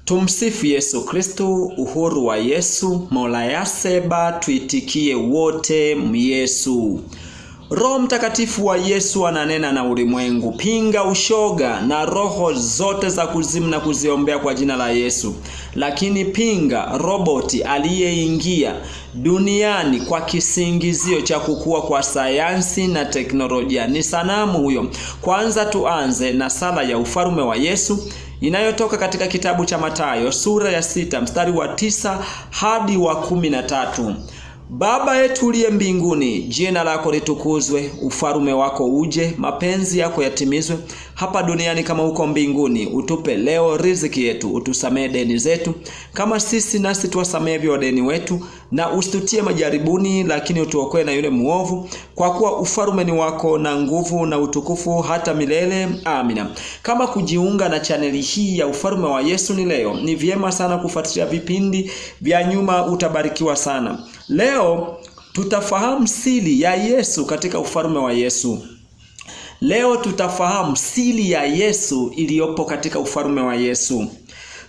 Tumsifu Yesu Kristu. Uhuru wa Yesu. Mola yaseba, tuitikie wote Myesu. Roho Mtakatifu wa Yesu ananena na ulimwengu. Pinga ushoga na roho zote za kuzimu na kuziombea kwa jina la Yesu. Lakini pinga roboti aliyeingia duniani kwa kisingizio cha kukua kwa sayansi na teknolojia. Ni sanamu huyo. Kwanza tuanze na sala ya ufalme wa Yesu inayotoka katika kitabu cha Mathayo sura ya 6 mstari wa 9 hadi wa 13. Baba yetu uliye mbinguni, jina lako litukuzwe, ufalme wako uje, mapenzi yako yatimizwe hapa duniani kama huko mbinguni. Utupe leo riziki yetu, utusamee deni zetu kama sisi nasi tuwasamehevyo wadeni wetu, na usitutie majaribuni, lakini utuokoe na yule muovu, kwa kuwa ufalme ni wako na nguvu na utukufu hata milele. Amina. Kama kujiunga na chaneli hii ya Ufalme wa Yesu ni leo, ni vyema sana kufuatilia vipindi vya nyuma, utabarikiwa sana. Leo tutafahamu siri ya Yesu katika ufalme wa Yesu. Leo tutafahamu siri ya Yesu iliyopo katika ufalme wa Yesu.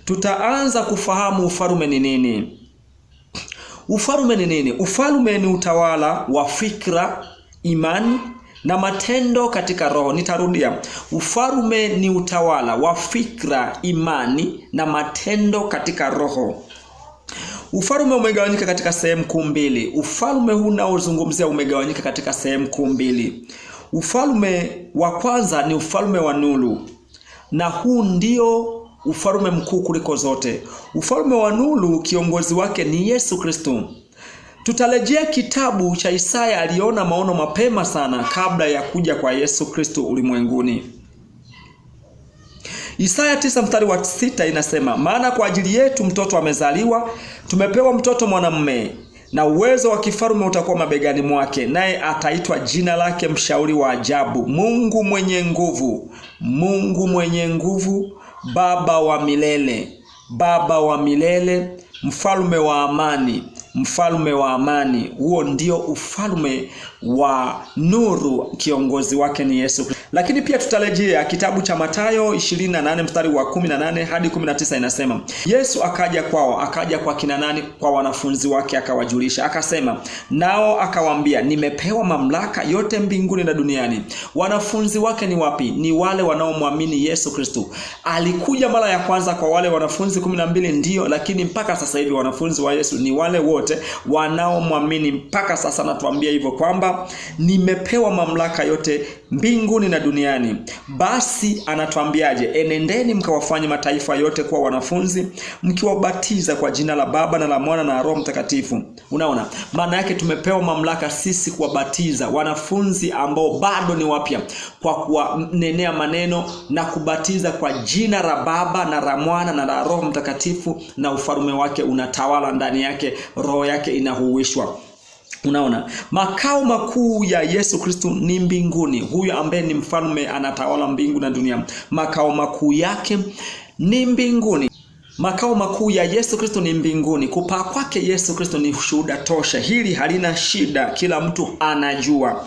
Tutaanza kufahamu ufalme ni nini. Ufalme ni nini? Ufalme ni utawala wa fikra, imani na matendo katika roho. Nitarudia. Ufalme ni utawala wa fikra, imani na matendo katika roho. Ufalme umegawanyika katika sehemu kuu mbili. Ufalme huu unaozungumzia umegawanyika katika sehemu kuu mbili. Ufalme wa kwanza ni ufalme wa nuru, na huu ndio ufalme mkuu kuliko zote. Ufalme wa nuru kiongozi wake ni Yesu Kristo. Tutarejea kitabu cha Isaya, aliona maono mapema sana kabla ya kuja kwa Yesu Kristo ulimwenguni. Isaya 9 mstari wa 6 inasema, maana kwa ajili yetu mtoto amezaliwa, tumepewa mtoto mwanamume, na uwezo wa kifalme utakuwa mabegani mwake, naye ataitwa jina lake Mshauri wa Ajabu, Mungu mwenye nguvu, Mungu mwenye nguvu, Baba wa milele, Baba wa milele, Mfalme wa amani, Mfalme wa amani. Huo ndio ufalme wa nuru, kiongozi wake ni Yesu. Lakini pia tutarejea kitabu cha Mathayo 28 mstari wa 18 hadi 19 inasema, Yesu akaja kwao, akaja kwa kina nani? Kwa wanafunzi wake, akawajulisha, akasema nao, akawaambia, nimepewa mamlaka yote mbinguni na duniani. Wanafunzi wake ni wapi? Ni wale wanaomwamini Yesu Kristo. Alikuja mara ya kwanza kwa wale wanafunzi 12 ndio, lakini mpaka sasa hivi wanafunzi wa Yesu ni wale wote wanaomwamini mpaka sasa. Natuambia hivyo kwamba nimepewa mamlaka yote mbinguni na duniani. Basi anatuambiaje? Enendeni mkawafanye mataifa yote kuwa wanafunzi, mkiwabatiza kwa jina la Baba na la Mwana na Roho Mtakatifu. Unaona, maana yake tumepewa mamlaka sisi kuwabatiza wanafunzi ambao bado ni wapya, kwa kuwanenea maneno na kubatiza kwa jina la Baba na la Mwana na la Roho Mtakatifu, na ufalme wake unatawala ndani yake, roho yake inahuishwa. Unaona, makao makuu ya Yesu Kristo ni mbinguni. Huyu ambaye ni mfalme anatawala mbingu na dunia. Makao makuu yake ni mbinguni. Makao makuu ya Yesu Kristo ni mbinguni. Kupaa kwake Yesu Kristo ni shuhuda tosha. Hili halina shida, kila mtu anajua.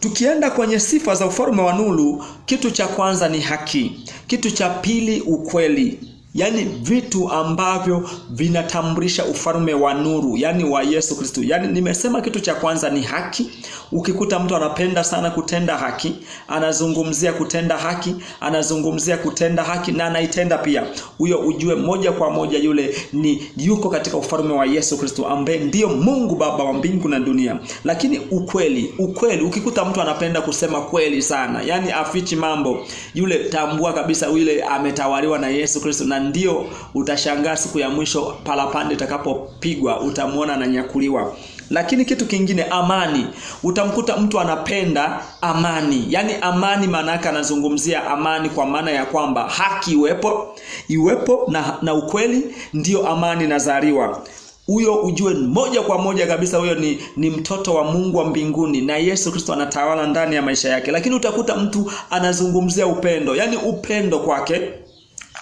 Tukienda kwenye sifa za ufalme wa nuru, kitu cha kwanza ni haki. Kitu cha pili ukweli. Yaani vitu ambavyo vinatambulisha ufalme wa nuru, yani wa Yesu Kristo. Yani nimesema kitu cha kwanza ni haki. Ukikuta mtu anapenda sana kutenda haki, anazungumzia kutenda haki, anazungumzia kutenda haki na anaitenda pia, huyo ujue moja kwa moja yule ni yuko katika ufalme wa Yesu Kristo ambaye ndiyo Mungu Baba wa mbingu na dunia. Lakini ukweli, ukweli, ukikuta mtu anapenda kusema kweli sana, yani afichi mambo, yule tambua kabisa yule ametawaliwa na Yesu Kristo. Na ndio utashangaa siku ya mwisho parapanda itakapopigwa, utamuona ananyakuliwa. Lakini kitu kingine, amani. Utamkuta mtu anapenda amani. Yani amani maana yake anazungumzia amani kwa maana ya kwamba haki iwepo, iwepo na ukweli, ndio amani inazaliwa. Huyo ujue moja kwa moja kabisa huyo ni mtoto wa Mungu wa mbinguni, na Yesu Kristo anatawala ndani ya maisha yake. Lakini utakuta mtu anazungumzia upendo. Yani upendo kwake,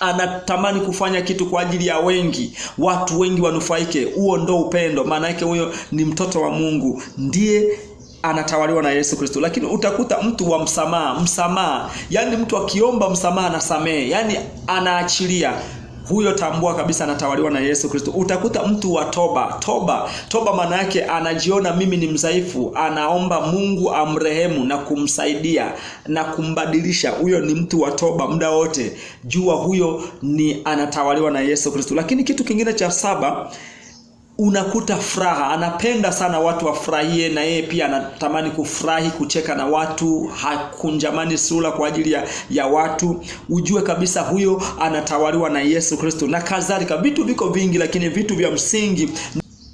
anatamani kufanya kitu kwa ajili ya wengi, watu wengi wanufaike. Huo ndo upendo. Maana yake huyo ni mtoto wa Mungu, ndiye anatawaliwa na Yesu Kristo. Lakini utakuta mtu wa msamaha, msamaha, yani mtu akiomba msamaha anasamehe, yani anaachilia. huyo tambua kabisa anatawaliwa na Yesu Kristo. Utakuta mtu wa toba. Toba maana yake anajiona mimi ni mdhaifu, anaomba Mungu amrehemu na kumsaidia na kumbadilisha. Huyo ni mtu wa toba muda wote. Jua huyo ni anatawaliwa na Yesu Kristo. Lakini kitu kingine cha saba, unakuta furaha. Anapenda sana watu wafurahie, na yeye pia anatamani kufurahi, kucheka na watu, hakunjamani sura kwa ajili ya watu. Ujue kabisa huyo anatawaliwa na Yesu Kristo na kadhalika. Vitu viko vingi, lakini vitu vya msingi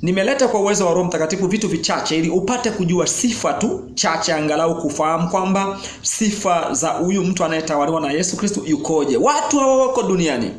nimeleta kwa uwezo wa Roho Mtakatifu vitu vichache ili upate kujua sifa tu chache, angalau kufahamu kwamba sifa za huyu mtu anayetawaliwa na Yesu Kristo yukoje. Watu hawa wako duniani.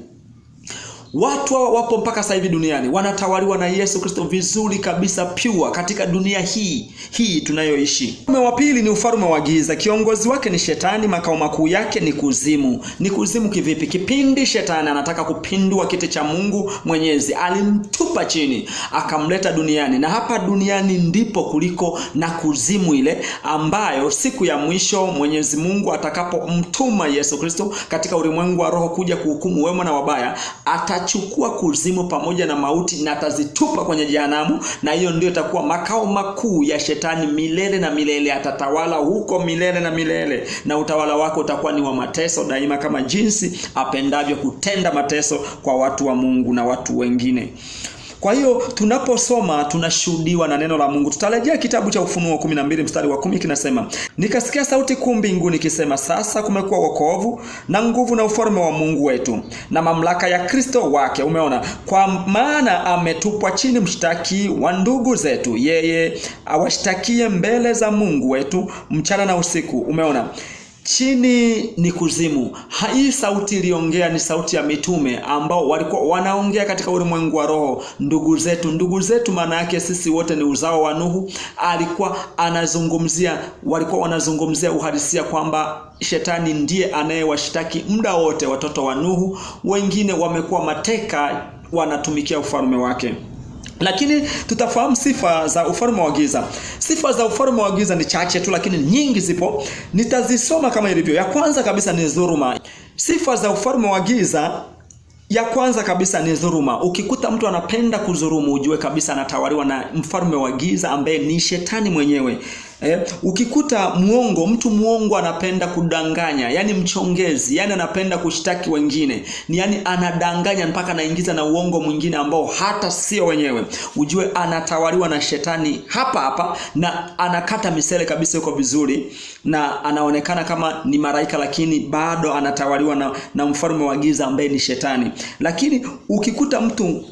Watu hawa wapo mpaka sasa hivi duniani, wanatawaliwa na Yesu Kristo vizuri kabisa, pure katika dunia hii tunayoishi. Ufalme wa pili ni ufalme wa giza. Kiongozi wake ni Shetani, makao makuu yake ni kuzimu. Ni kuzimu kivipi? Kipindi Shetani anataka kupindua kiti cha Mungu Mwenyezi, alimtupa chini, akamleta duniani. Na hapa duniani ndipo kuliko na kuzimu ile ambayo siku ya mwisho Mwenyezi Mungu atakapomtuma Yesu Kristo katika ulimwengu wa roho kuja kuhukumu wema na wabaya, atachukua kuzimu pamoja na mauti na atazitupa kwenye jehanamu, na hiyo ndio itakuwa makao makuu ya Shetani milele na milele. Atatawala huko milele na milele, na utawala wako utakuwa ni wa mateso daima, kama jinsi apendavyo kutenda mateso kwa watu wa Mungu na watu wengine. Kwa hiyo tunaposoma tunashuhudiwa na neno la Mungu. Tutarejea kitabu cha Ufunuo 12 mstari wa 10, kinasema, nikasikia sauti kuu mbinguni ikisema, sasa kumekuwa wokovu na nguvu na ufalme wa Mungu wetu na mamlaka ya Kristo wake. Umeona, kwa maana ametupwa chini mshtaki wa ndugu zetu, yeye awashtakie mbele za Mungu wetu mchana na usiku. Umeona, chini ni kuzimu. Hii sauti iliongea ni sauti ya mitume ambao walikuwa wanaongea katika ulimwengu wa roho. Ndugu zetu, ndugu zetu maana yake sisi wote ni uzao wa Nuhu. Alikuwa anazungumzia, walikuwa wanazungumzia uhalisia kwamba Shetani ndiye anayewashtaki muda wote watoto wa Nuhu. Wengine wamekuwa mateka, wanatumikia ufalme wake. Lakini tutafahamu sifa za ufalme wa giza. Sifa za ufalme wa giza ni chache tu, lakini nyingi zipo. Nitazisoma kama ilivyo. Ya kwanza kabisa ni dhuluma. Sifa za ufalme wa giza, ya kwanza kabisa ni dhuluma. Ukikuta mtu anapenda kudhulumu, ujue kabisa anatawaliwa na mfalme wa giza ambaye ni Shetani mwenyewe. Ukikuta muongo, mtu muongo anapenda kudanganya, yani mchongezi, yani anapenda kushtaki wengine, ni yani anadanganya mpaka anaingiza na uongo mwingine ambao hata sio wenyewe, ujue anatawaliwa na Shetani hapa hapa, na anakata misele kabisa, yuko vizuri na anaonekana kama ni malaika, lakini bado anatawaliwa na mfalme wa giza ambaye ni Shetani. Lakini ukikuta mtu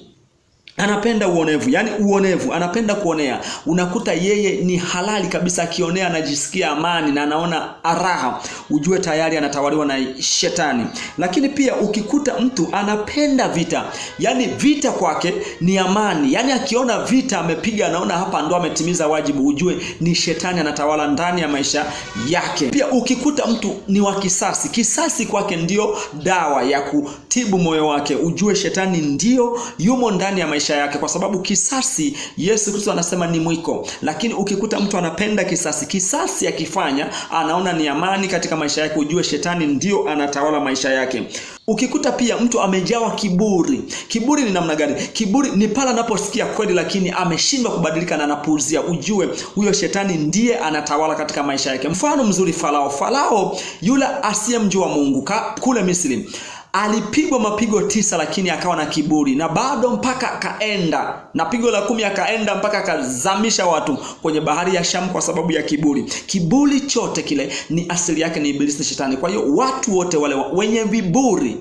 anapenda uonevu, yani uonevu, anapenda kuonea, unakuta yeye ni halali kabisa, akionea anajisikia amani na anaona raha, ujue tayari anatawaliwa na Shetani. Lakini pia ukikuta mtu anapenda vita, yani vita kwake ni amani, yani akiona vita amepiga, anaona hapa ndo ametimiza wajibu, ujue ni Shetani anatawala ndani ya maisha yake. Pia ukikuta mtu ni wa kisasi, kisasi kwake ndio dawa ya kutibu moyo wake, ujue Shetani ndio yumo ndani ya maisha yake, kwa sababu kisasi Yesu Kristo anasema ni mwiko. Lakini ukikuta mtu anapenda kisasi, kisasi akifanya anaona ni amani katika maisha yake, ujue Shetani ndio anatawala maisha yake. Ukikuta pia mtu amejawa kiburi. Kiburi ni namna gani? Kiburi ni pale anaposikia kweli lakini ameshindwa kubadilika na anapuuzia, ujue huyo Shetani ndiye anatawala katika maisha yake. Mfano mzuri Farao. Farao yule asiyemjua Mungu kule Misri alipigwa mapigo 9 lakini akawa na kiburi, na bado mpaka akaenda na pigo la 10 akaenda mpaka akazamisha watu kwenye bahari ya Shamu kwa sababu ya kiburi. Kiburi chote kile ni asili yake ni Ibilisi, Shetani. Kwa hiyo watu wote wale wenye viburi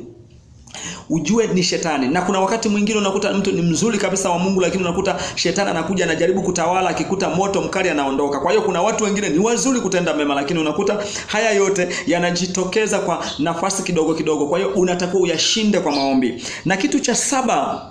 ujue ni Shetani. Na kuna wakati mwingine unakuta mtu ni mzuri kabisa wa Mungu, lakini unakuta Shetani anakuja anajaribu kutawala, akikuta moto mkali anaondoka. Kwa hiyo kuna watu wengine ni wazuri kutenda mema, lakini unakuta haya yote yanajitokeza kwa nafasi kidogo kidogo. Kwa hiyo unatakiwa uyashinde kwa maombi. Na kitu cha saba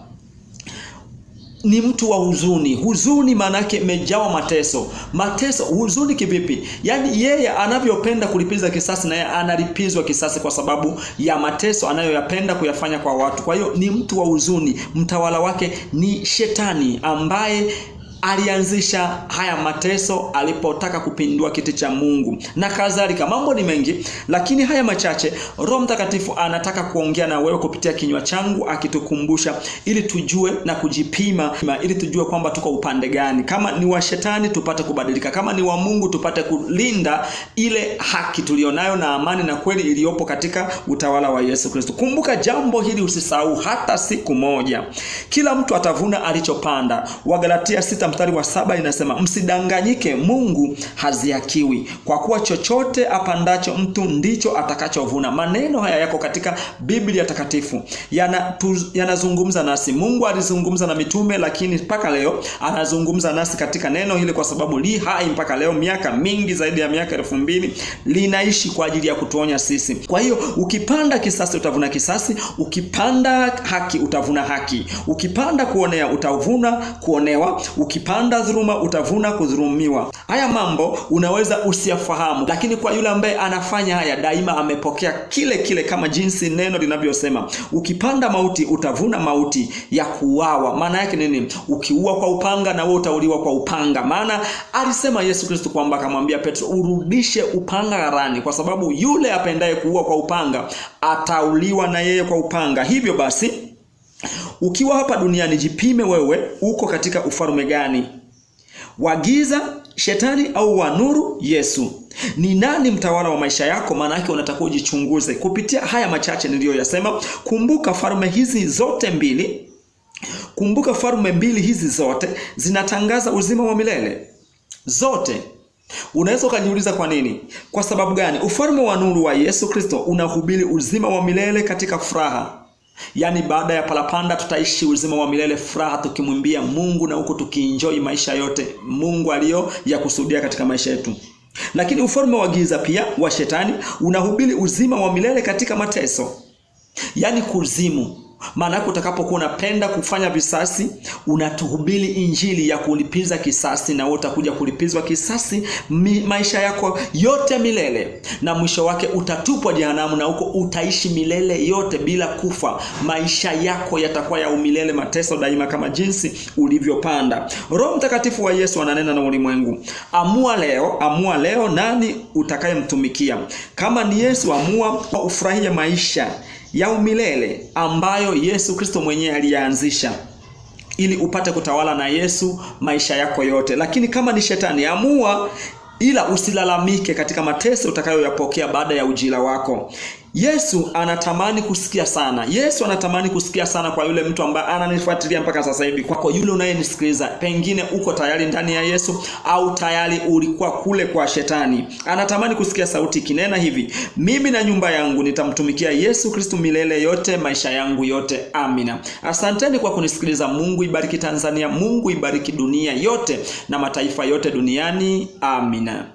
ni mtu wa huzuni. Huzuni maana yake imejawa mateso. Mateso, huzuni kivipi? Yaani yeye anavyopenda kulipiza kisasi na yeye analipizwa kisasi kwa sababu ya mateso anayoyapenda kuyafanya kwa watu. Kwa hiyo ni mtu wa huzuni. Mtawala wake ni Shetani ambaye alianzisha haya mateso alipotaka kupindua kiti cha Mungu na kadhalika. Mambo ni mengi, lakini haya machache Roho Mtakatifu anataka kuongea na wewe kupitia kinywa changu, akitukumbusha ili tujue na kujipima, ili tujue kwamba tuko upande gani. Kama ni wa shetani tupate kubadilika, kama ni wa Mungu tupate kulinda ile haki tulionayo na amani na kweli iliyopo katika utawala wa Yesu Kristo. Kumbuka jambo hili, usisahau hata siku moja. Kila mtu atavuna alichopanda. Wagalatia 6:7 inasema, msidanganyike, Mungu hazihakiwi, kwa kuwa chochote apandacho mtu ndicho atakachovuna. Maneno haya yako katika Biblia takatifu, yanazungumza nasi. Mungu alizungumza na mitume, lakini mpaka leo anazungumza nasi katika neno hili, kwa sababu li hai mpaka leo, miaka mingi zaidi ya miaka 2000 linaishi kwa ajili ya kutuonya sisi. Kwa hiyo ukipanda kisasi utavuna kisasi, ukipanda haki utavuna haki, ukipanda kuonea utavuna kuonewa, ukipanda dhuluma utavuna kudhulumiwa. Haya mambo unaweza usiyafahamu, lakini kwa yule ambaye anafanya haya daima amepokea kile kile, kama jinsi neno linavyosema, ukipanda mauti utavuna mauti ya kuuawa. Maana yake nini? Ukiua kwa upanga na wewe utauliwa kwa upanga. Maana alisema Yesu Kristo kwamba akamwambia Petro, urudishe upanga gharani, kwa sababu yule apendaye kuua kwa upanga atauliwa na yeye kwa upanga. Hivyo basi, ukiwa hapa duniani jipime wewe uko katika ufalme gani? Wa giza, shetani, au wa nuru, Yesu? Ni nani mtawala wa maisha yako? Maana yake unatakiwa ujichunguze kupitia haya machache niliyoyasema. Kumbuka falme hizi zote mbili, kumbuka falme mbili hizi zote zinatangaza uzima wa milele. Zote. Unaweza ukajiuliza kwa nini? Kwa sababu gani? Ufalme wa nuru wa Yesu Kristo unahubiri uzima wa milele katika furaha. Yaani baada ya parapanda tutaishi uzima wa milele, furaha, tukimwimbia Mungu na huko tukienjoy maisha yote Mungu aliyo ya kusudia katika maisha yetu. Lakini ufalme wa giza pia wa shetani unahubiri uzima wa milele katika mateso, yaani kuzimu. Maana yake utakapokuwa unapenda kufanya visasi, unatuhubiri injili ya kulipiza kisasi, na wewe utakuja kulipizwa kisasi maisha yako yote milele, na mwisho wake utatupwa jehanamu, na huko utaishi milele yote bila kufa. Maisha yako yatakuwa ya umilele, mateso daima, kama jinsi ulivyopanda. Roho Mtakatifu wa Yesu ananena na ulimwengu. Amua leo, amua leo nani utakayemtumikia. Kama ni Yesu, amua ufurahie maisha ya umilele ambayo Yesu Kristo mwenyewe aliyaanzisha, ili upate kutawala na Yesu maisha yako yote. Lakini kama ni shetani, amua, ila usilalamike katika mateso utakayoyapokea baada ya ujira wako. Yesu anatamani kusikia sana. Yesu anatamani kusikia sana kwa yule mtu ambaye ananifuatilia mpaka sasa hivi. Kwako yule unayenisikiliza, pengine uko tayari ndani ya Yesu au tayari ulikuwa kule kwa shetani. Anatamani kusikia sauti ikinena hivi: mimi na nyumba yangu nitamtumikia Yesu Kristo milele yote, maisha yangu yote. Amina. Asanteni kwa kunisikiliza. Mungu ibariki Tanzania, Mungu ibariki dunia yote na mataifa yote duniani. Amina.